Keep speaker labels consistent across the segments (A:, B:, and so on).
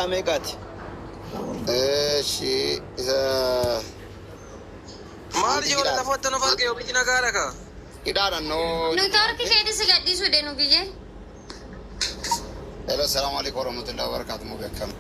A: Daqiiqaa meeqaati?
B: Eeshi isa
C: Maal ijoollee lafootti nu farqee ofitti nagaadha ka.
B: Hidhaadha noo.
D: Nu torki isheetis si gadhiisuu de nu biyyee.
B: Hello, assalamu alaikum warahmatullahi wabarakatuh. Mubi akkam.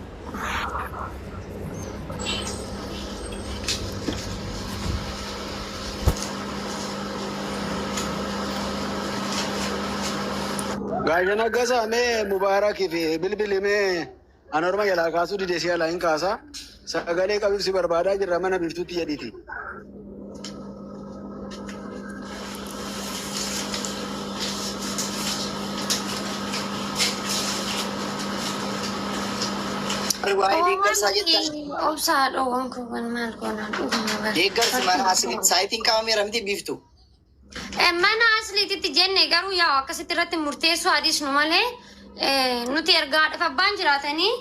E: Gaashana Gasaa mee Mubaarak fi bilbili mee an orma jalaa kaasuu dide si jalaa hin kaasa. Sagalee qabiif si barbaadaa jirra mana biiftuutti jedhiiti.
F: Warri waa'ee deeggarsaa jettan
D: Obsaa dhoowwan kuuwwan maal goonaa dhuguma bara.
F: deeggarsi mana asli saayitiin qabameera miti biiftu.
D: Mana asliititti jenne garuu yaa akkasitti irratti murteessuu adiisnu malee nuti erga haadhaaf abbaan jiraatanii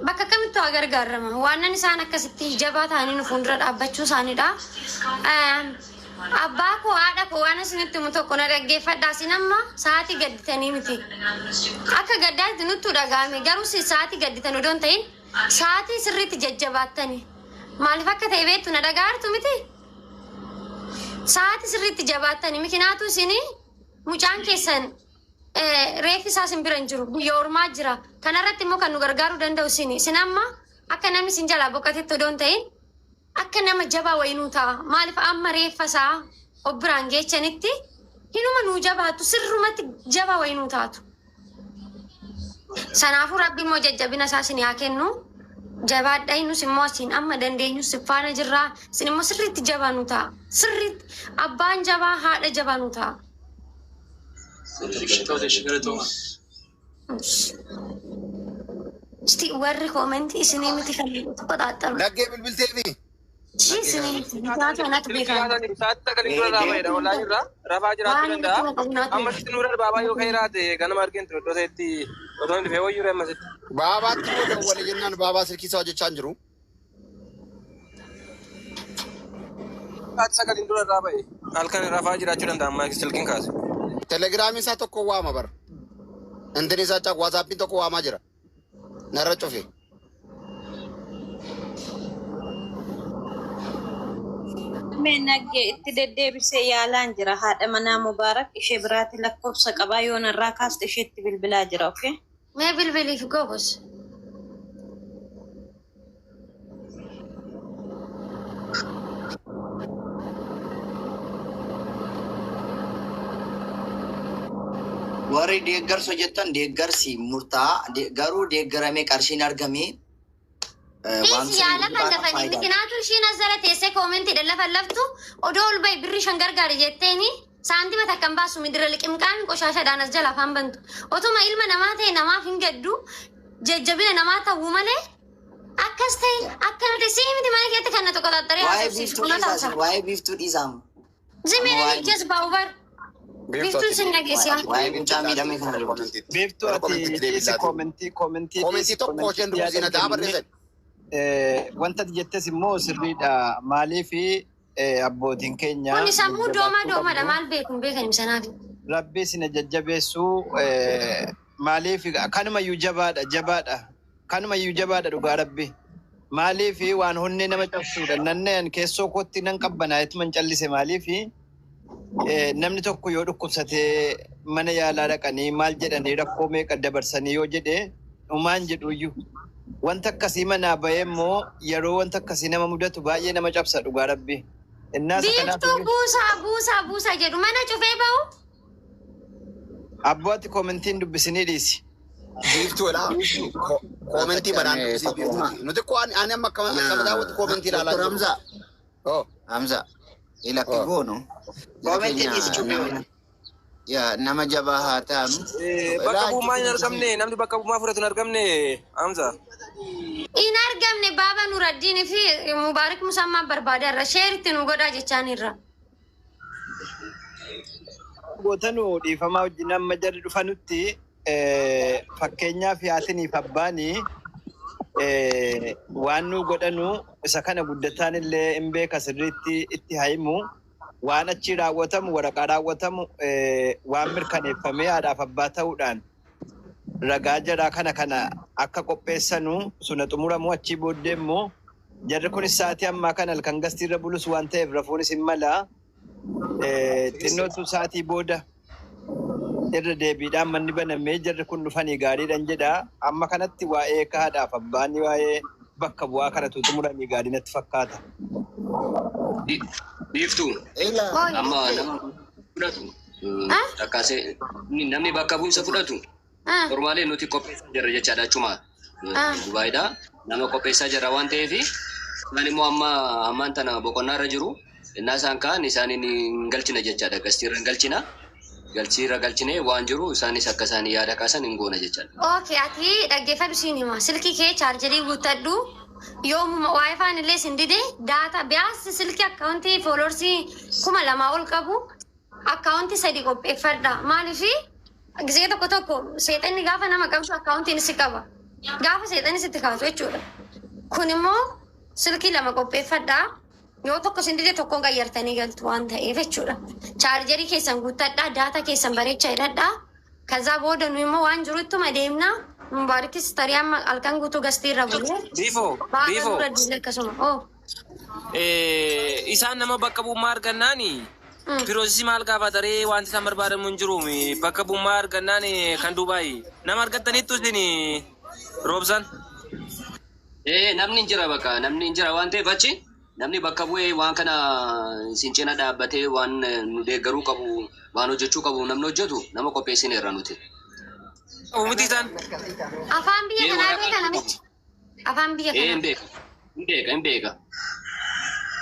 D: bakka kamittuu haa gargaarama. Waannan isaan akkasitti jabaa ta'anii nu fuuldura dhaabbachuu isaaniidha. Abbaa koo haadha koo waan isinitti himu tokko na dhaggeeffadhaa. Isin amma sa'aatii gadditanii miti. Akka gaddaatti nuttuu dhaga'ame garuu isin sa'aatii gadditan odoo hin ta'in sa'aatii sirriitti jajjabaattani. Maaliif akka ta'e beektu na dhaga'aartu miti? Sa'aati sirriitti jabaattani mikinaatu isin mucaan keessan reeffi isaa isin bira hin jiru biyya ormaa jira. Kanarratti immoo kan nu gargaaruu danda'u isin. Isin amma akka namni isin jalaa boqatetti odoo hin ta'in akka nama jabaa wayii nuu ta'a. Maaliif amma reeffa isaa of biraan geechanitti hinuma nuu jabaattu sirrumatti jabaa wayii nuu taatu. Sanaafuu rabbi immoo jajjabina isaa isin haa kennu. Jabaadhaa nus immoo asiin amma dandeenyu si faana jirra. Isin immoo sirriitti jabaa nu ta'a. Sirriitti abbaan jabaa haadha jabaa nu ta'a. Isti warri koomentii isinii miti kan qoxaaxxaru.
B: Naggee bilbilteefi.
D: Ishii isinii miti bitaa kanatu beekama.
C: Sa'aatii sagalii dura raafaa ollaa jirra. Rafaa jiraachuu
D: Waan
C: danda'a.
D: rakkina qabu naatu
C: Ammasitti nuura baabaa yoo ka'e raate ganama argeen ture iddoo ta'etti otoo hin dhufee wayyuu ammasitti.
B: Baabaatti immoo dawwale jennaan baabaa silkii isaa hojjechaa hin jiru.
C: Sa'aatii sagaliin dura irraa ba'e. Halkan rafaa jiraachuu danda'a amma silkiin kaase.
B: Telegiraamiin isaa tokko waama bara. Intini isaa waasaappiin tokko waamaa jira. Narra cufe.
G: Mee nagge itti deddeebisee yaalaan jira. Haadha manaa Mubaarak ishee biraati lakkoofsa qabaa yoo narraa kaaste isheetti bilbilaa jira. Okay?
D: Mee bilbiliif gobos.
F: Warri deeggarsa jettan deeggarsi murtaa'a garuu deeggaramee qarshiin argamee waan
D: Dhiisi yaa
F: sirrii
D: lafa
F: baana
D: lafanii
F: faayidaa.
D: mikinaatu ishiin as jala teessee koomentiidha lafa laftu odoo ol bahi birrii shan gargaari jetteeni saantima takka hin baasu midira liqimqaami qoshaashadhaan as jala afaan bantu. Otuma ilma namaa ta'e namaaf hin gaddu jajjabina namaa ta'uu malee akkas ta'e akkana ta'e sii miti mana keetti kan na toqotaxxaree
F: Waa'ee
D: haasofsiisu
F: biiftuu
D: kuna
F: dhiisaa
D: taasa.
F: isin waa'ee biiftuu dhiisaa amma.
D: Zimee
F: Amma
D: ni
F: waa'ee
D: jazbaa ubar. Biiftuun sin dhageessi yaa.
F: waa'ee mucaa miidhame kana dubbatu.
A: Biiftuu
B: Gara
A: ati
B: koomentiitti
A: dhiisi
B: deebisaati.
A: koomentii koomentii
B: Koomentii
A: dhiisi
B: tokko isheen
A: koomentii
B: dubbisiin
A: yaada
B: ati haa
A: kennine.
B: barreessan.
A: Wanta ati jettes immoo sirriidha. Maaliif abbootiin keenya
D: Kun sammuu doomaa
A: jajjabaachuu
D: doomaadha
A: qabdu.
D: maal beeku hin beekan sanaaf.
A: Rabbi isin jajjabeessu maaliif kanumayyuu jabaadha jabaadha kanumayyuu jabaadha dhugaa rabbi. Maaliif waan honnee nama cabsuudha. Nannayan keessoo kootti nan qabbanaa ituma callise maaliif namni tokko yoo dhukkubsatee mana yaalaa dhaqanii maal jedhanii rakkoo meeqa dabarsanii yoo jedhe dhumaan jedhuyyuu. Wanta akkasii manaa bahee immoo yeroo wanta akkasii nama mudatu baay'ee nama cabsa dhugaa rabbi. Innaasa kanaaf
D: Biiftuu buusaa buusaa buusaa jedhu mana cufee bahu.
A: abbooti koomentiin dubbisinii dhiisi.
B: Biiftuudha. Koomentii banaan dubbisii biiftuuti. Nuti ko ani amma akka akka daawwatu koomentii ilaalaa
H: Dr.
B: jiru.
H: Hamza,
B: Oh,
H: Hamza, ilakki
B: oh.
H: goonu jara
F: Koomentii
H: keenya
F: dhiisi cubbee
H: nama
F: wayii.
H: yaa nama jabaa haa taanu.
C: Bakka
H: Ilaa
C: bu'ummaa hin
H: achi
C: argamne namni bakka bu'ummaa fudhatu hin argamne Hamza.
D: Hin argamne baaba Nuraddiin fi Mubaarik Musammaa barbaadarra sheeritti nu godhaa jechaan irra.
A: Gootanu dhiifamaa wajjin amma jarri dhufanutti fakkeenyaaf haatiniif abbaanii waan nu godhanu isa kana guddataan illee hin beeka sirriitti itti haa himu. Waan achi raawwatamu waraqaa raawwatamu waan mirkaneeffamee haadhaaf abbaa ta'uudhaan Ragaa jaraa kana kana akka qopheessanu suna xumuramu achii booddee immoo jarri kunis sa'aatii ammaa kana halkan gastiirra bulus waan ta'eef rafuunis hin mala. Xinnootu sa'aatii booda irra deebiidhaan manni banamee jarri kun dhufanii gaariidhaan jedha. Amma kanatti waa'ee haadhaaf abbaan waa'ee bakka bu'aa kanatu xumuranii gaarii natti fakkaata.
I: Biiftuu amma nama fudhatu takkaasee namni bakka bu'insa fudhatu normaalee nuti qopheessaa jirra jechaadha achuma Dubaayidha. Nama qopheessaa jirra waan ta'eef isaan immoo amma ammaan tana boqonnaa irra jiru. Innaa isaan ka'an isaaniin hin galchina jechaadha. Gastiirra hin galchina. Galchiirra galchinee waan jiru isaanis akka isaan yaada kaasan hin goona jechaadha.
D: Okay, ati dhaggeeffadhu siin hima. Silkii kee chaarjerii guuttadhu. Yoomuma waayifaan illee sin dide data biyaas silkii akkaawuntii followersii 2000 ol qabu akkaawuntii sadi qopheeffadha. Maaliifi gisee tokko tokko seexanni gaafa nama qabdu akkaawuntiin si qaba. Gaafa seexanni sitti kaasu jechuudha. Kun immoo silkii lama qopheeffadha. Yoo tokko sin dide tokkoon qayyartanii galtu waan ta'eef jechuudha. Chaarjerii keessan guuttadha, data keessan bareechaa hidhadha. Kazaa booda nu immoo waan jiru ittuma deemna. Mubaarikis tarii amma halkan guutuu gastii irra bulee.
C: Biifoo,
D: Baala
C: biifoo.
D: nurra diina akkasuma. Oh.
C: Isaan nama bakka bu'ummaa argannaani processii maal gaafataree wanti isaan barbaadamu hin jiru. Bakka bu'ummaa argannaan kan Dubaay nama argattaniittu isin roobsan.
I: Namni hin jira, bakka namni hin jira waan ta'eef achi namni bakka bu'ee waan kana isin cina dhaabbatee waan nu deeggaruu qabu, waan hojjechuu qabu, namni hojjetu nama qopheessineerra nuti.
C: Miti isaan.
D: Afaan biyya
I: Ee
D: kanaa
I: waraqaa
D: beeka namichi. Afaan biyya
I: Ee, hin
D: kanaa.
I: beeka. Hin beeka, hin beeka.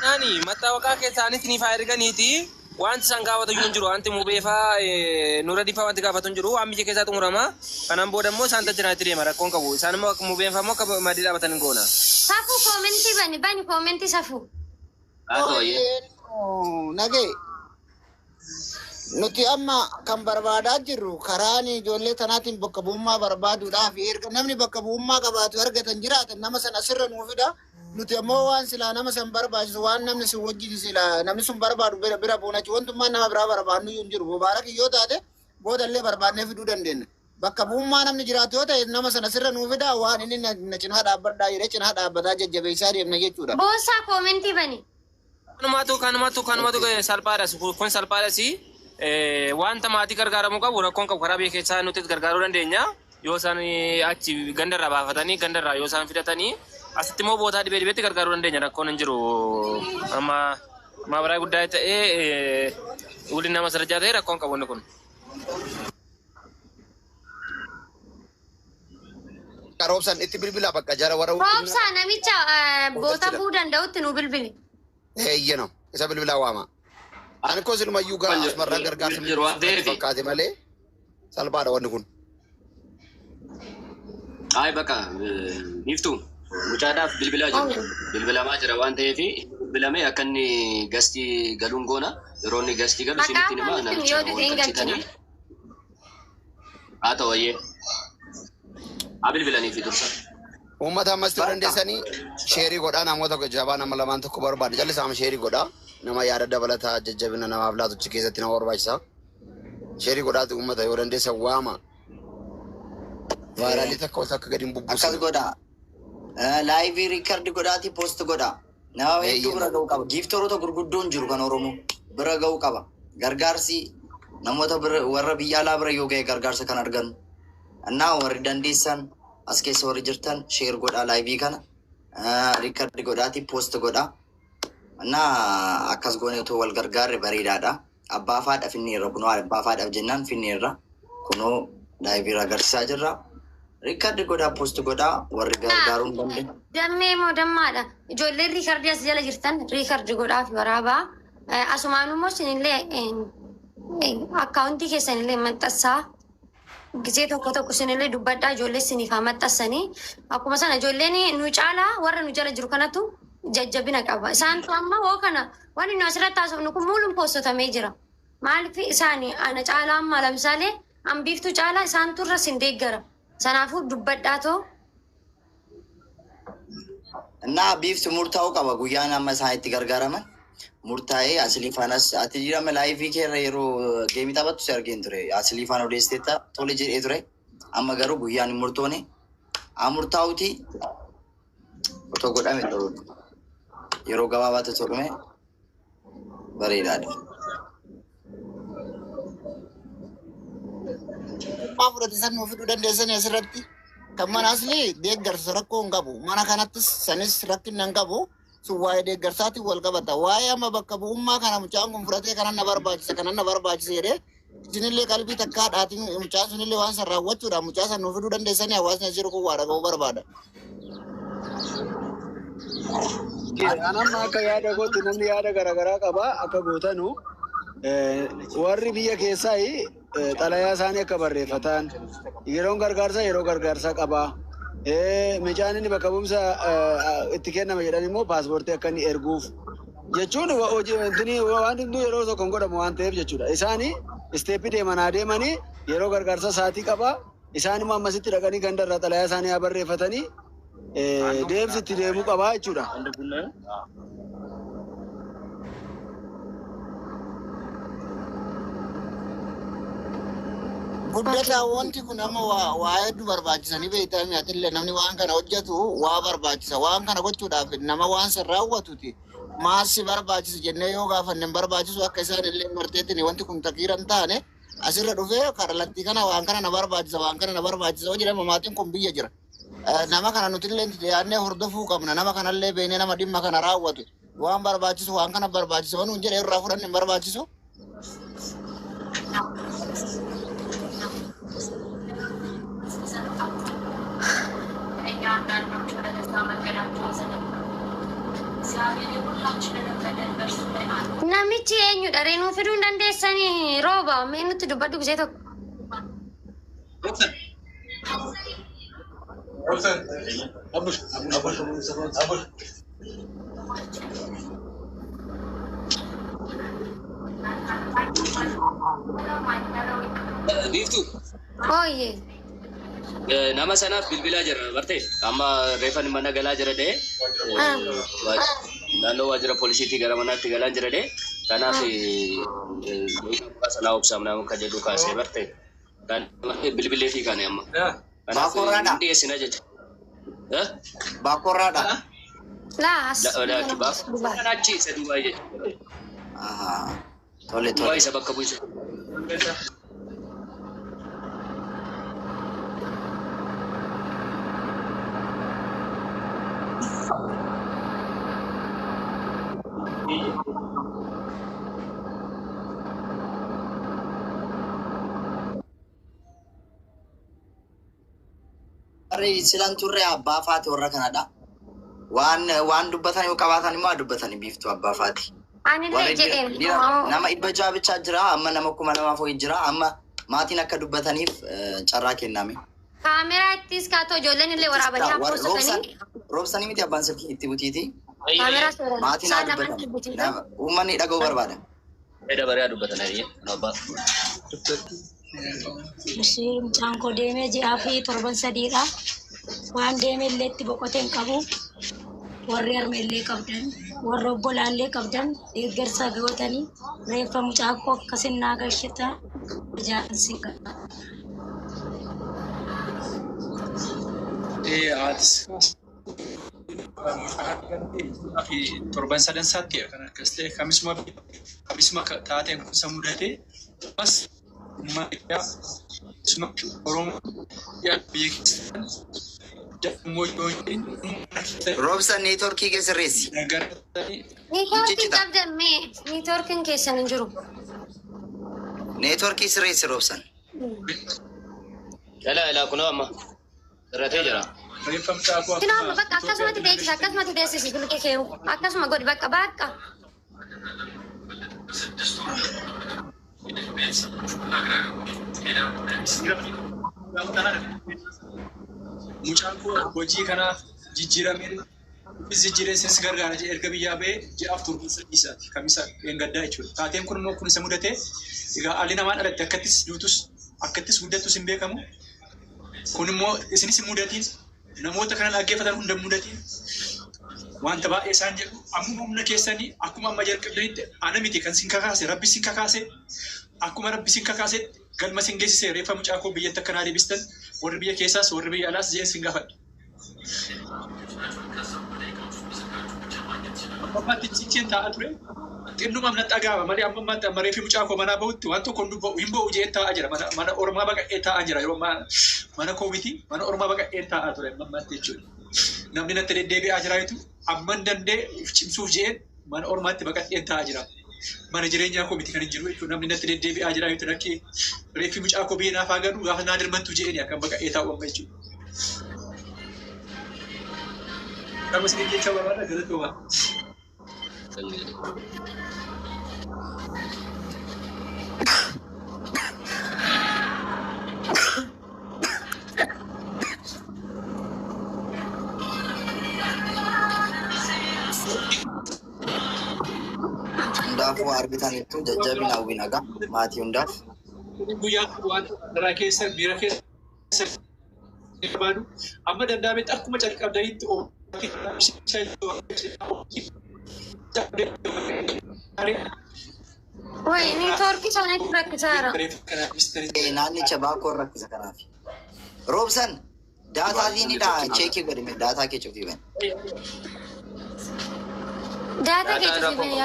C: Naani mattaawaqaa keessaanis ni faa erganiiti wanti isaan gaafatu iyyuu hin jiru. Wanti mubeefaa nura difaa wanti gaafatu hin jiru. Waan biyya keessaa xumurama. Kanaan booda immoo isaan tajaajilaatti deema, rakkoon qabu. Isaan immoo mubeefaa immoo akka madii dhaabatan hin goona.
D: Safuu, commentii bani, bani commentii, safuu.
I: Haa ta'u ayyee.
H: Nagee nuti amma kan barbaadaa jirru karaan ijoollee tanaatiin bakka bu'ummaa barbaaduudhaaf erga namni bakka bu'ummaa qabaatu argatan jiraatan nama sana asirra nuu fida. Nuti ammoo waan silaa nama san barbaachisu, waan namni sun wajjin silaa namni sun barbaadu bira bira buunachi wantummaan nama biraa barbaadnu hin jiru. Mubaarak yoo taate boodallee barbaadnee fiduu dandeenya. Bakka bu'ummaa namni jiraatu yoo ta'e nama sana asirra nuu fida, waan inni na cinaa dhaabbadhaa jedhee cinaa dhaabbataa jajjabeessaa deemna jechuudha.
D: Boonsaa, commentii bani.
C: Kanumatu salphaadhas, kun salphaadhas. Wanta maatii gargaaramuu qabu rakkoon qabu, karaa biyya keessaa nuti gargaaruu dandeenya. Yoo isaan achi gandarraa baafatanii, gandarraa yoo isaan fidatanii, asitti immoo bootaa dhibee dhibeetti gargaaruu dandeenya, rakkoon hin jiru. Amma maabaraa guddaa ta'ee waliin nama sarjaa ta'e rakkoon qabu inni kun.
B: Roobsan itti bilbilaa bakka jara warra
D: Roobsaa, namicha boota bu'uu danda'utti nu bilbili.
B: Eeyyeno, isa bilbilaa waama. Ani koo silumayyuu gaa asumarraan gargaarsa
I: Jiru waan ta'eef.
B: fakkaate malee salphaadha wanni kun.
I: Ay, bakka biiftuu mucaadhaaf bilbilaa jiru. Bilbilamaa jira waan ta'eef bilbilamee akka inni gastii galuun goona. Yeroo inni gastii galu
D: Maqaa
I: isinitti hima
D: isaaniitiin
I: namicha
D: yoo du'e
I: wal
D: hin
I: galchitanii.
D: galchina.
I: Haa ta'u ayyee. Haa bilbilanii fi dursa.
B: Uummata ammas ta'uu dandeessanii shareii godhaa, namoota jabaa nama lamaan tokko barbaade callisaama shareii godhaa, nama yaada dabalataa jajjabina namaaf laatuchi keessatti nama barbaachisa. Shareii godhaati uummata yoo dandeessan waama. Viralii takka takka gadi hin
F: Akkas
B: bubbusin.
F: godha. Liveii record godhaati post godha. Nama hedduu bira ga'uu qaba. Gifteroota gurguddoon jiru kan Oromoo bira ga'uu qaba. Gargaarsi namoota bira, warra biyya alaa bira yoo ga'e gargaarsa kan argannu. Innaa warri dandeessan as keessa warri jirtan share godhaa liveii kana. Record godhaati post godhaa. Innaa akkas goone otoo wal gargaarre bareedaadha. Abbaa faadha finneerra, kunoo abbaa faadhaaf jennaan finneerra, kunoo liveii agarsiisaa jirra. Record godhaa, post godhaa, warri gargaaruu hin dandeenye.
D: Dammee moo dammaadha. Ijoolleen recordii as jala jirtan record godhaa fi waraabaa. Asumaan immoo isinillee akkaawuntii keessanillee maxxansaa. Gisee tokko tokko isinillee dubbadhaa, ijoollee isiniif haa maxxansanii. Akkuma sana ijoolleen nu caalaa warra nu jala jiru kanatu jajjabina qaba. Isaantu amma hoo kana wanni nu asirratti haasofnu kun muuluun poostotamee jira. Maaliif isaani ana caalaa amma lamsaalee hambiiftuu caalaa isaantu irra sin deeggara. Sanaafuu dubbadhaa too.
F: Innaa biifti murtaa'uu qaba guyyaan amma isaan itti gargaaraman. Murtaa'ee asilii faanas ati jirama liveii keerra yeroo gameii taphattu si argeen ture. Asilii faana odeessiteetta, tole jedhee ture. Amma garuu guyyaan hin murtoone. Haa murtaa'uti otoo godhame toluudha. Yeroo gabaabaatti otoo dhume bareedaadha.
H: Maa fudhate san nuu fiduu dandeessanii asirratti. Kan mana asli deeggarsa rakkoo hin qabu. Mana kanattis sanis rakkinna hin qabu. Sun waa'ee deeggarsaatiin wal qabata. Waa'ee amma bakka bu'ummaa kana mucaan kun fudhatee kanan na barbaachisa kanan na barbaachisa jedhee isinillee qalbii takkaa dhaatiin mucaan sunillee waan san raawwachuudhaan mucaa san nuu fiduu dandeessanii hawaasni as jiru kun waa dhaga'uu barbaada.
E: An amma akka yaada kootti namni yaada garaagaraa qaba akka gootanu warri biyya keessaa xalayaa isaanii akka barreeffatan yeroon gargaarsaa yeroo gargaarsaa qaba. Mucaan inni bakka bu'umsa itti kenname jedhan immoo paaspoortii akka inni erguuf jechuun waan hunduu yeroo tokko hin godhamu waan ta'eef jechuudha. Isaani isteeppii deeman haa deemanii yeroo gargaarsa isaatii qaba. Isaan immoo ammasitti dhaqanii gandarraa xalayaa isaanii haa barreeffatanii deemsi itti deemuu qabaa jechuudha.
H: Guddataa wanti kun amma waa hedduu barbaachisanii beektaa atillee namni waan kana hojjetu waa barbaachisa. Waan kana gochuudhaaf nama waan san raawwatuti. Maassi barbaachisa jennee yoo gaafanne hin barbaachisu akka isaan illee marteetti wanti kun takiira hin taane asirra dhufee kallattii kana waan kana na barbaachisa waan kana na barbaachisa yoo jedhama maatiin kun biyya jira. Nama kana nuti illee dhiyaannee hordofuu qabna. Nama kanallee beeknee nama dhimma kana raawwatu waan barbaachisu waan kana barbaachisa waan nuun jedhe irraa fudhanne hin barbaachisu.
D: Namichi eenyudha? Reenuu fiduu hin dandeessanii rooba mee nutti dubbadhu gisee tokko.
I: Biiftuu
D: Ooyye.
I: nama sanaaf bilbilaa jira barte amma reefan mana galaa jira dhee naannoo waajjira poolisiitii gara manaatti galaa jira dhee kanaaf sanaa obsaam nama kan jedhu kaasee barte bilbilee fi kaane amma kanaaf
F: Baakorraadha.
I: hin dhiyeessina jecha.
F: Baakorraadha.
D: Laa as.
I: Baakorraan achi isa Dubaay jechuudha.
F: Tole
I: Dubaay
F: tole.
I: isa bakka bu'isa.
F: Warri silan turre abbaa faati warra kanadha. Waan dubbatan yoo qabaatan immoo haa dubbatanii biiftuu abbaa faati.
D: Anillee
F: Warri
D: jedheen.
F: nama 600 bichaa jira amma nama 2000 fo'i jira amma maatiin akka dubbataniif carraa kenname.
D: Kaameraa ittis kaatoo ijoolleen illee waraabanii haa poosatanii.
F: Roobsanii miti abbaan silkii itti butiiti.
D: Kaameraa seeran.
F: Maatiin haa
D: Isaan lamaan itti
F: dubbatan.
D: butiidha.
F: Uummanni dhaga'uu barbaada.
I: Dabaree dubbatan hiriyyee abbaa.
J: Ishee mucaan koo deemee ji'aa fi torban sadiidha. Waan deeme illee itti boqote hin qabu. Warri harma illee qabdan, warri obbolaa illee qabdan deeggarsa gootanii reeffa mucaa koo akkasin naa gashita ijaarsi qaba.
K: Hatis fi torban sadan isaatti kan akkas ta'e kamisuma taateen kun isa mudate ammas uummata isuma Oromoo biyya keessan dammoo yoo hin
F: Roobsan neetworkii kee sirreessi.
D: Niitoorkiin qabdan mee niitoorkiin keessan hin jiru.
F: Neetworkii sirreessi roobsan.
I: Ilaa ilaa kunoo amma sirratee jira.
D: Kunoo amma bakka akkasumatti teessisi akkasumatti teessisi silkii kee akkasuma godhi bakka bakka.
K: Mucaan koo hojii kanaaf jijjiiramee jijjiiree isinis gargaara jedhee erga biyyaa ba'ee ji'aaf torban sadii isaati kamisa gaddaa jechuudha. Taateen kun immoo kun isa mudate egaa haalli namaan dhalatte akkattis duutus akkattis guddattus hin beekamu. Kun immoo isinis hin mudatiin namoota kana dhaggeeffatan hunda hin mudatiin wanta baay'ee isaan jedhu ammuma humna keessanii akkuma amma jalqabdanitti ana miti kan sin kakaase rabbi sin kakaase akkuma rabbi sin kakaasetti galma sin geessise reeffa mucaa koo biyyatti akkanaa deebistan Warri biyya keessaas warri biyya alaas jedhee sin gaafadha. Amma ammaatti cicheen taa'aa ture. Xinnuma amna dhagaama malee amma ammaatti amma reefi mucaa koo manaa bahutti waan tokko hin ba'u jedhee taa'aa jira. Mana ormaa baqadhee taa'aa jira. Yeroo ammaa mana koo miti, mana ormaa baqadhee taa'aa ture amma ammaatti jechuudha. Namni natti deddeebi'aa jira jechuudha. Amman danda'e cimsuuf jedheen mana ormaatti baqadhee taa'aa jira. Mana jireenyaa koo miti kan hin jiru jechuudha. Namni natti deddeebi'aa jira jechuudha. Lakki, reeffi mucaa koo biyya naaf haa galu, gaafa naa dirmantu jedheen akkan baqadhee taa'u amma jechuudha. Nama isin jecha barbaada, galatooma.
F: Hundaafuu argitaniittu, jajjabina hawwina gaa maatii hundaaf.
K: Guyyaa waan garaa keessa miira keessa barbaadu amma danda'ametti akkuma calqabdanitti.
D: Wayi, neetwoorkii isaaniitti rakkisaara.
F: Naannicha baakoo rakkisa kanaaf. Roobsan, daataa fiinidha, check godhime, daataa kee cufii bani.
D: Daataa kee cufii bani.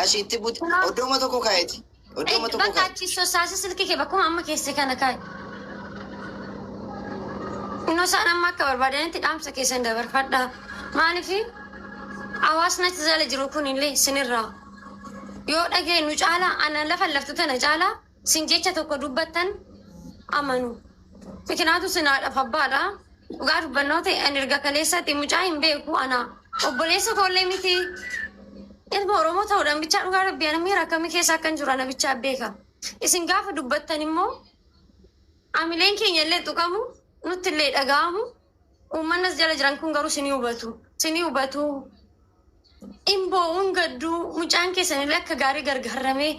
F: Ashi, itti buti, iddooma tokko kaa'eeti. Iddooma tokko
D: Bakka
F: kaa'e.
D: achi sossaasii silkii kee bakkuma amma keesse kana kaa'e. Innoo isaan amma akka barbaadanitti dhaamsa keessan dabarfadha. Maaliif hawaasni achi jala jiru kun illee sinirraa yoo dhageenyu caalaa ana lafa laftu tana caalaa sin jecha tokko dubbattan amanu. Mikinaatu sin haadhaaf abbaadha. Dhugaa dubbannoo ta'e, ani erga kaleessatti mucaa hin beeku, ana obboleessa koollee miti. Ilma Oromoo ta'uudhaan bichaa, dhugaa rabbii, ana miira akkamii keessa akkan jiru ana bichaa beeka. Isin gaafa dubbattan immoo amileen keenya illee tuqamu, nutti illee dhaga'amu. Uummanni as jala jiran kun garuu sinii hubatu. Sinii hubatu. Hin boo'uun gadduu, mucaan keessan illee akka gaarii gargaaramee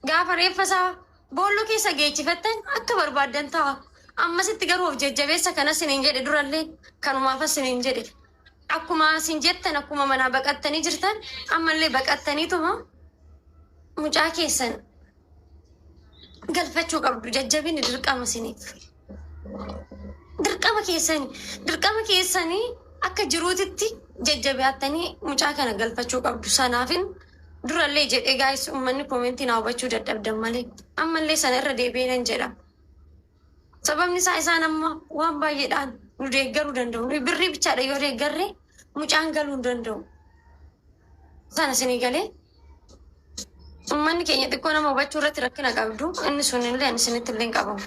D: gaafa reeffa isaa boolloo keessa geechifattan akka barbaaddan ta'a. Ammasitti garuu of jajjabeessa, kana siniin jedhe durallee, kanumaafas siniin jedhe. Akkuma isin jettan, akkuma manaa baqattanii jirtan ammallee baqattaniituma mucaa keessan galfachuu qabdu. Jajjabinni dirqama isiniif. Dirqama keessanii, dirqama keessanii akka jiruutitti jajjabaattanii mucaa kana galfachuu qabdu. Sanaafin durallee jedhee gaayis, uummanni koomentii naa hubachuu dadhabdan malee ammallee sana irra deebi'ee nan jedha. Sababni isaa isaan amma waan baay'eedhaan nu deeggaruu danda'u. Nuyi birrii bichaadha yoo deeggarre mucaan galuu hin danda'u. Sana isinii galee, uummanni keenya xiqqoo nama hubachuu irratti rakkina qabdu. Inni sun illee ani isinitti illee hin qabamu.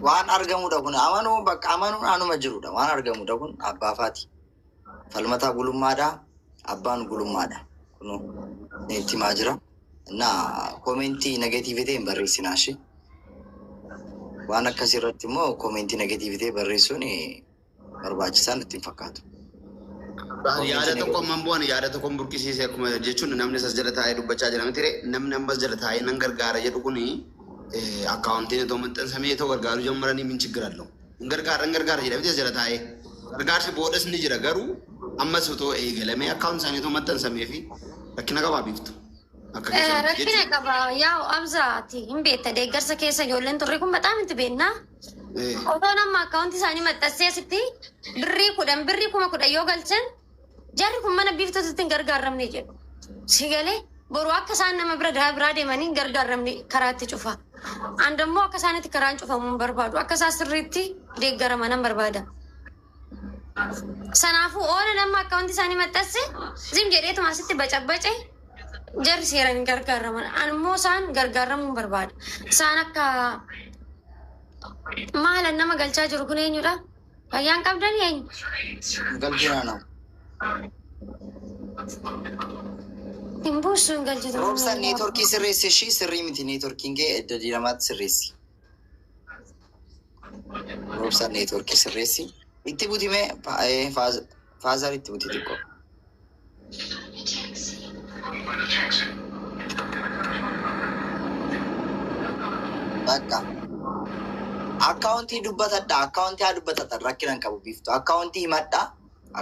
F: Waan argamudha kun, amanuu bakka amanuun anuma jirudha. Waan argamudha kun, abbaa faati. Falmataa gulummaadha. Abbaan gulummaadha. Kunu itti himaa jira. Na koomentii negative ta'e hin barreessinaa ishee. Waan akkasii irratti immoo koomentii negative ta'e barreessuun barbaachisaa natti hin fakkaatu.
B: Yaada tokko amman bu'an, yaada tokko burqisiise. Akkuma jechuun namni as jala taa'ee dubbachaa jira miti, namni ammas jala taa'ee nan gargaara jedhu kuni akkaawuntiin otoo maxxansamee otoo gargaaruu jammaranii min ችግር አለው? Hin gargaara, hin gargaara jedha miti as jala taa'ee. Gargaarsi boodas ni jira, garuu ammas otoo eegalamee akkaawuntii isaanii otoo maxxansamee fi rakkina qabaa biiftu? Akka keessanitti
D: Rakkina
B: jechuudha.
D: qaba yaa'u, Abzaati hin beekta, deeggarsa keessa ijoolleen turre kun baxaam itti beekna. Otoo nama akkaawuntii isaanii maxxansee asitti birrii 10, birrii 10,000 yoo galchan, jarri kun mana biiftuutti hin gargaaramne jedhu. Si galee, boru akka isaan nama bira biraa deemanii hin gargaaramne karaatti cufa. An dammoo akka isaanitti karaan cufamu hin barbaadu. Akka isaan sirriitti deeggaraman nan barbaada. Sanaafuu oola nama akkaawuntii isaanii maxxanse zim jedheetuma asitti bacabbace, jarri seeraan hin gargaaraman. An immoo isaan gargaaramuu hin barbaada. Isaan akka maalan nama galchaa jiru kun eenyudha? Fayyaan qabdan eenyu?
F: Galchina nama.
D: Hin buusu, hin galchitu.
F: Roobsan, neetworkii sirreessi ishii, sirrii miti neetworkiin kee, edda diinamaatti sirreessi. Roobsan, neetworkii sirreessi. Itti butimee faazar, itti buti xiqqoo. Bakka. Akkaawuntii dubbatadha. Akkaawuntii haa dubbatatan, rakkina hin qabu biiftu. Akkaawuntii himadha.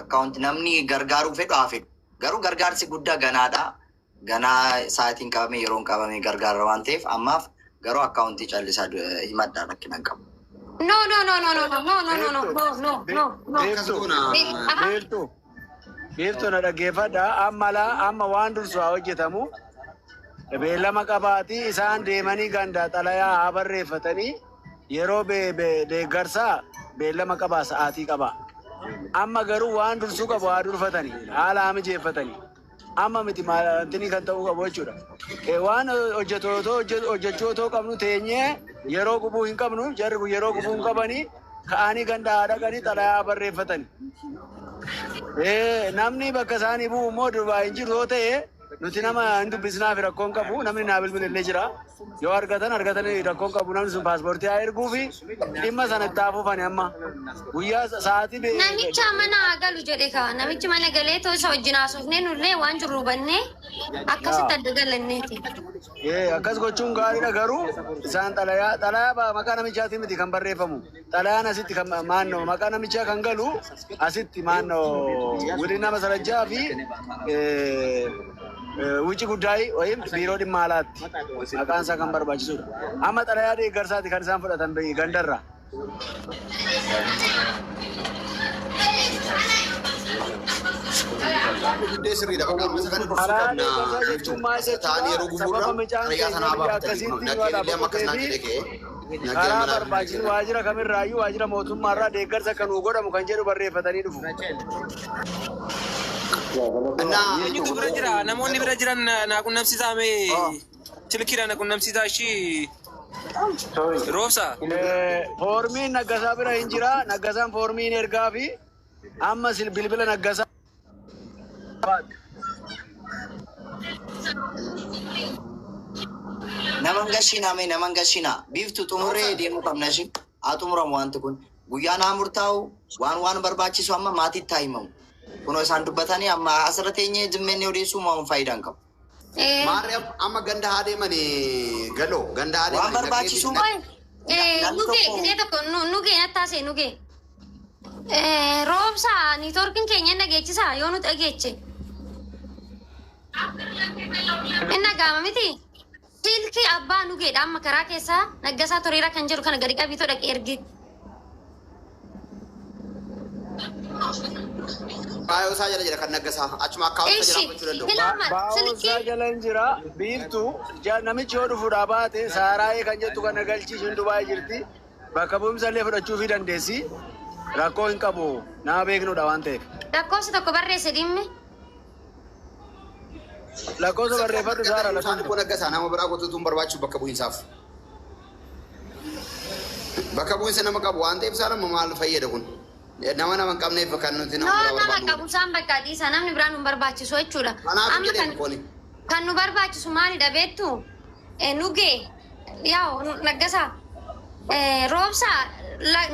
F: Akkaawuntii namni gargaaruu fedhu haa fedhu. Garuu gargaarsi guddaa ganaadha. Ganaa sa'aatiin qabame, yeroon qabame gargaara waan ta'eef, ammaaf garuu akkaawuntii callisaa himadha, rakkina hin qabu.
D: No, no, no, no, no, no, no, no, no, no, no, no, no.
B: Akkas goona.
E: Biiftuu. Biiftuu na dhaggeeffadha. Amma laa amma waan dursu haa hojjetamu. Beellama qabaatii isaan deemanii ganda xalayaa haa barreeffatanii yeroo deeggarsaa beellama qabaa sa'aatii qabaa. Amma garuu waan dursuu qabu haa durfatanii haala haa mijeeffatanii. Amma miti wanti kan ta'uu qabu jechuudha. Waan hojjechuu otoo qabnu teenyee yeroo gubuu hin qabnu, jarri kun yeroo gubuu hin qabanii ka'anii ganda haa dhaqanii xalayaa barreeffatanii. Namni bakka isaanii bu'u immoo durbaa hin jiru yoo ta'e nuti nama hin dubbisnaa fi rakkoon qabu, namni naa bilbile jira. Yoo argatan argatanii rakkoon qabu, namni sun paaspoortii haa erguu fi dhimma sana itti haa fufani amma. Guyyaa sa'aatii
D: Namicha mana haa galu jedhe kaa. Namichi mana galee too isa wajjin haasofnee nullee waan jirru hubannee akkasitti adda galanneeti.
E: Akkas gochuun gaariidha, garuu isaan xalayaa maqaa namichaatiin miti kan barreeffamu. Xalayaan asitti kan maannoo maqaa namichaa kan galu asitti maannoo godina masarajaa fi wuci guddaay wayim biiroo dhimma alaatti maqaan isaa kan barbaachisudha. Amma xalayaa deeggarsaati kan isaan fudhatan gandarra.
B: Guddee sirriidha. Bakka amma isa kana dursuu
E: Xalayaa
B: qabna.
E: deeggarsaa jechuun maal
B: Ta'anii yeroo
E: jechuudha?
B: gubuurra
E: Sababa mucaan
B: xalayaa
E: keenya
B: sana haa
E: biyya
B: baafatanii.
E: akkasiitti
B: Naggeen illee amma akkas naan
E: boqotee
B: jedhe
E: fi
B: ka'ee. Naggeen
E: karaa
B: mana
E: barbaachisu waajjira kamirraayyuu waajjira mootummaarraa deeggarsa kan nuu godhamu kan jedhu barreeffatanii dhufu.
C: Eenyutu bira jira? Namoonni bira jiran na qunnamsiisaa mee silkiidhaan na qunnamsiisaa ishii roobsa.
E: Foormiin Naggasaa bira hin jira. Naggasaan foormiin ergaa fi amma bilbila Naggasaa.
F: Naman gashinaa mee, naman gashinaa. Biiftu, xumurree deemuu qabna ishee. Haa xumuramu wanti kun. Guyyaan haa murtaa'u, waan barbaachisu amma maatiitti haa himamu. Kunoo isaan dubbatanii amma asirra teenyee jimmeenni odeessuu waan faayidaa hin qabu.
B: Maarri amma ganda haa deemanii galoo ganda haa
F: Waan
B: deemanii
F: barbaachisu
D: Nugee gisee tokko nugee nattaasee nugee. Roobsaa, niitoorkiin keenya inni dhageechisaa yoo nu dhageeche. Inni dhaga'ama miti. Silkii abbaa nugeedha amma karaa keessaa Naggasaa Toreeraa kan jedhu kana gadi qabiitoo dhaqee ergi.
B: Baay'oo isaa jala jira kan Naggasaa achuma akkaawwan
D: Ishi
B: jala gochuu danda'u.
D: Ilaama
E: Baa'oo isaa
D: silkii
E: jala hin jira. Biiftuu, namichi yoo dhufuudhaa baate Saaraayee kan jettu kana galchiisuun Dubaayii jirti. Bakka bu'umsa illee fudhachuufii dandeessi. Rakkoo hin qabu. Nama beeknudha waan ta'eef.
D: Lakkoofsa tokko barreesse dhimmi.
E: Lakkoofsa barreeffadhu Saara
B: Isaan
E: lakkoofsa.
B: kun Naggasaa nama biraa gochuutu hin barbaachisu bakka bu'iinsaaf. Bakka bu'iinsa nama qabu waan ta'eef isaan amma maal fayyada kun? Nama hin qabneef kan nuti
D: No,
B: nama biraa
D: nama
B: barbaannu.
D: qabu isaan bakka dhiisaa, namni biraan nu barbaachisu jechuudha.
B: Kanaaf
D: Amma
B: jedheen
D: kan
B: kuni.
D: kan nu barbaachisu maalidha beektu? Nugee yaa'u Naggasaa roobsaa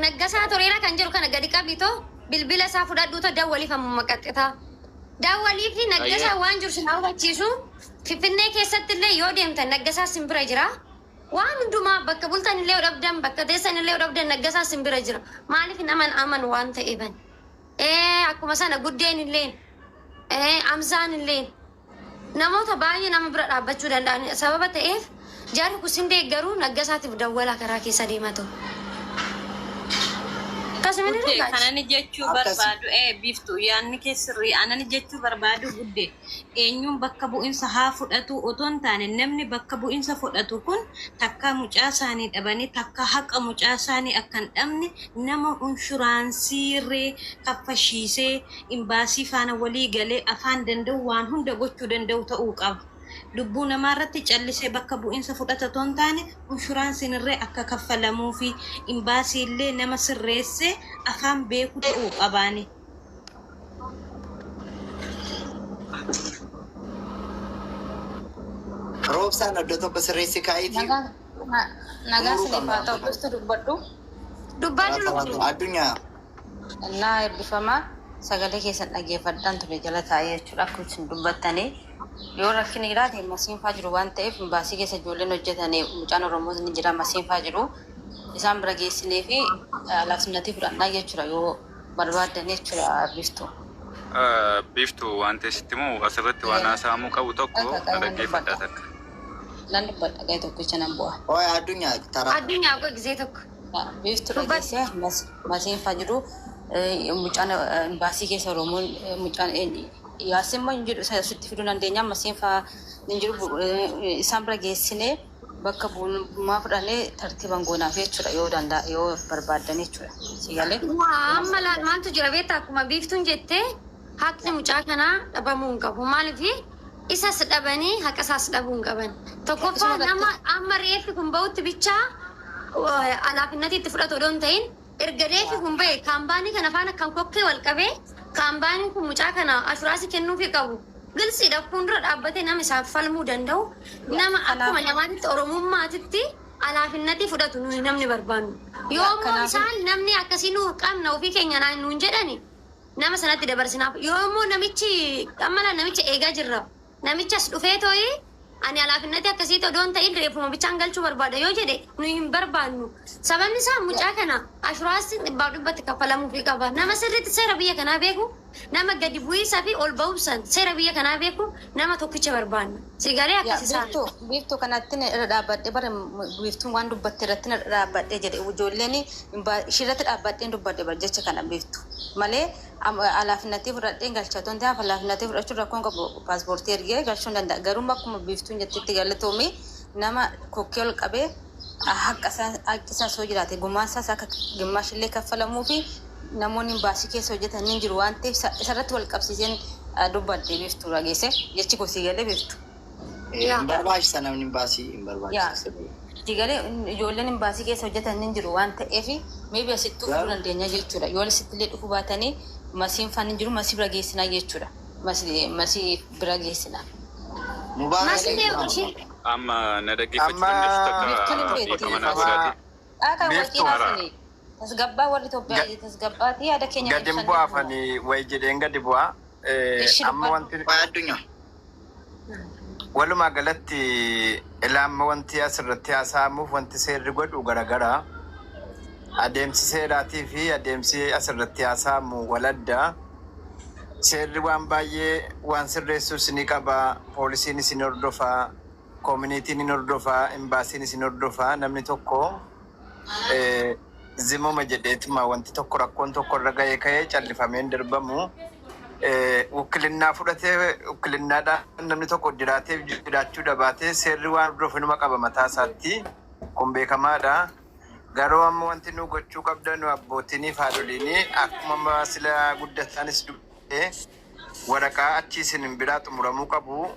D: Naggasaa Toreeraa kan jedhu kana gadi qabitoo bilbila isaa fudhadhuutoo dawwaliif amma maqaxxitaa. Dawwalii fi Naggasaa waan jiru sin hubachiisu. Finfinnee keessatti illee yoo deemtan Naggasaa sin bira jira. Waan hundumaa bakka bultan illee yoo dhabdan, bakka teessan illee yoo dhabdan Naggasaa sin bira jira. Maaliif naman amanu waan ta'eefan. Akkuma sana guddeen illee, Amzaan illee namoota baay'ee nama bira dhaabbachuu danda'an sababa ta'eef jarri kun sin deeggaruu. Naggasaatiif dawwalaa karaa keessa deematu. Akkasuma ni
G: Guddee
D: dhugaati.
G: Kanani jechuu barbaadu Biiftu, yaadni kee sirrii. Anani jechuu barbaadu, guddee, eenyuun bakka bu'insa haa fudhatu otoo hin taane, namni bakka bu'insa fudhatu kun takka mucaa isaanii dhabanii takka haqa mucaa isaanii akka hin dhabne nama inshuraansiirree kaffashiisee imbaasii faana walii galee afaan danda'u waan hunda gochuu danda'u ta'uu qaba. Lubbuu namaa irratti callisee bakka bu'insa fudhata otoo hin taane, inshuraansiin irree akka kaffalamuu fi imbaasii illee nama sirreessee afaan beeku ta'uu qabaani.
F: Roobsaan iddoo tokko sirreessi kaa'itii.
L: Nagaa
F: Xumuruu
L: siniif
F: qabna
L: haa ta'u.
F: wanta kana.
L: Gosti dubbadhu.
D: Dubbadhu lubbu.
F: Addunyaa.
L: Innaa eebbifamaa, sagalee keessan dhaggeeffadhaan ture jala taa'ee jechuudha akkuma isin dubbattanii. Yoo rakkinni jiraate masiinfaa jiru waan ta'eef imbaasii keessa ijoolleen hojjetanii mucaan Oromoos ni jira, masiinfaa jiru. Isaan bira geessinee fi alaafsinnatii fudhannaa jechuudha yoo barbaaddan jechuudha, Biiftuu.
M: Biiftuu, waan ta'e sitti immoo asirratti waan haasa'amuu qabu tokko na dhaggeeffadhaa takka.
L: Nan dubbadha, ga'e tokkicha nan bu'a.
F: Ooy, addunyaa taraa.
D: Addunyaa koo gisee tokko.
L: Biiftuu dhageessee masiin faa jiru mucaan imbaasii keessa Oromoon mucaan yaasin ma hin jedhu isa sitti fiduu dandeenya masiin faa hin jiru isaan bira geessinee bakka bu'ummaa fudhannee tartiiban goonaaf jechuudha yoo danda'a yoo barbaaddan jechuudha. Si galee?
D: Waa amma laal maaltu jira beektaa akkuma biiftuun jettee haqni mucaa kanaa dhabamuu hin qabu. Maaliif isas dhabanii haqa isaas dhabuu hin qaban. Tokkoffaa nama amma reeffi kun bahutti bichaa alaafinnati itti fudhatu odoo hin ta'in erga reeffi kun bahe kaampaanii kana faana kan kokkee wal qabee kaampaaniin kun mucaa kana ashuraasii kennuufii qabu. Gilsiidha fuuldura dhaabbatee nama isaaf falmuu danda'u nama akkuma namaatitti oromummaatitti alaafinnatii fudhatu nuyi namni barbaannu. Yoo immoo isaan namni akkasii nu qabna ofii keenya nuun jedhani nama sanatti dabarsinaaf. Yoo immoo namichi amma namicha eegaa jirra. Namichas dhufee tooyi ani alaafinnati akkasii odoo hin ta'in reeffuma bichaan galchuu barbaada yoo jedhe nuyi hin barbaannu. Sababni isaa mucaa kana ashuraasiin dhibbaaf dhibbatti kaffalamuufii qaba. Nama sirriitti seera biyya kanaa beeku, nama gadi bu'iisaa fi ol ba'uusan seera biyya kanaa beeku nama tokkicha barbaanna. Si galee akkas isaan.
L: Biiftuu biiftuu kanatti irra dhaabbadhee bara biiftuun waan dubbatte irratti irra dhaabbadhee jedhe ijoolleen ishirratti dhaabbadhee dubbadhe bara jecha kana biiftu malee alaafinnatii fudhadhee galchaa otoo hin ta'in alaafinnatii fudhachuun rakkoon qabu paaspoortii ergee galchuu hin danda'a garuu akkuma biiftuun jettetti galatoomii nama kokkee ol qabee haqa isaa haqi isaa soo jiraate gumaan isaas akka gimmaash illee kaffalamuu fi namoonni baasii keessa hojjetan ni jiru waan ta'eef isarratti wal qabsiiseen dubbadhe biiftuu dhageesse jechi koo sii galee biiftu.
F: Hin barbaachisa namni baasii hin barbaachisa.
L: Sii galee ijoolleen imbaasii keessa hojjetan ni jiru waan ta'eef maybe asittuu fiduu dandeenya jechuudha. Yoo asitti illee dhufuu baatanii masiin faan hin jiru masii bira geessinaa jechuudha. Masii bira geessina.
D: Masii ishee
M: Amma na dhaggeeffachuu
A: Amma
M: dandeessu takka
L: Biiftuun hin beekti.
M: dhiifama naa godhaati.
L: Dhaakaa
A: Biiftuu.
L: waqiidhaa suni tasgabbaa warri Itoophiyaa tasgabbaati yaada keenya
A: Gadi
L: ibsan
A: bu'aafanii wayi jedheen gadi bu'aa.
L: Ishi
A: Amma
L: dubbadhu.
A: wanti
F: Waa addunyaa.
A: walumaa galatti ilaamma wanti asirratti haasa'amuuf wanti seerri godhu garagara. Adeemsi seeraatii fi adeemsi asirratti haasa'amu waladda. Seerri waan baay'ee waan sirreessuus ni qaba. Poolisiin isin hordofaa, koomunitiin ni hordofaa, imbaasiin isin hordofaa. Namni tokko zimuma jedheetuma wanti tokko rakkoon tokko irra ga'ee ka'ee callifamee hin darbamu. Wukkilinnaa fudhatee wukkilinnaadhaan namni tokko jiraatee jiraachuu dhabaatee seerri waan hordofu inuma qaba mataa isaatti. Kun beekamaadha. Garuu amma wanti nu gochuu qabdan nu abbootiinii fi haadholiinii akkuma amma sila guddataanis dubbee waraqaa achi isin biraa xumuramuu qabu.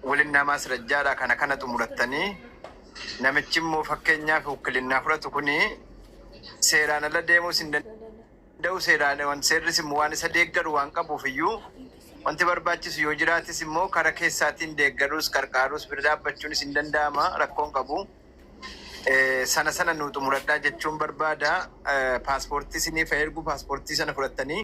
A: Waliin namaa sirajjaadha kana kana xumurattanii namichi immoo fakkeenyaaf wukkilinnaa fudhatu kuni seeraan ala deemuus hin danda'u seeraan waan seerris immoo waan isa deeggaru waan qabuuf iyyuu wanti barbaachisu yoo jiraatis immoo kara keessaatiin deeggaruus qarqaaruus bira dhaabbachuunis hin danda'ama rakkoon qabu. Sana sana nu xumuradhaa jechuun barbaada. Paaspoortii isiniif ergu paaspoortii sana fudhattanii.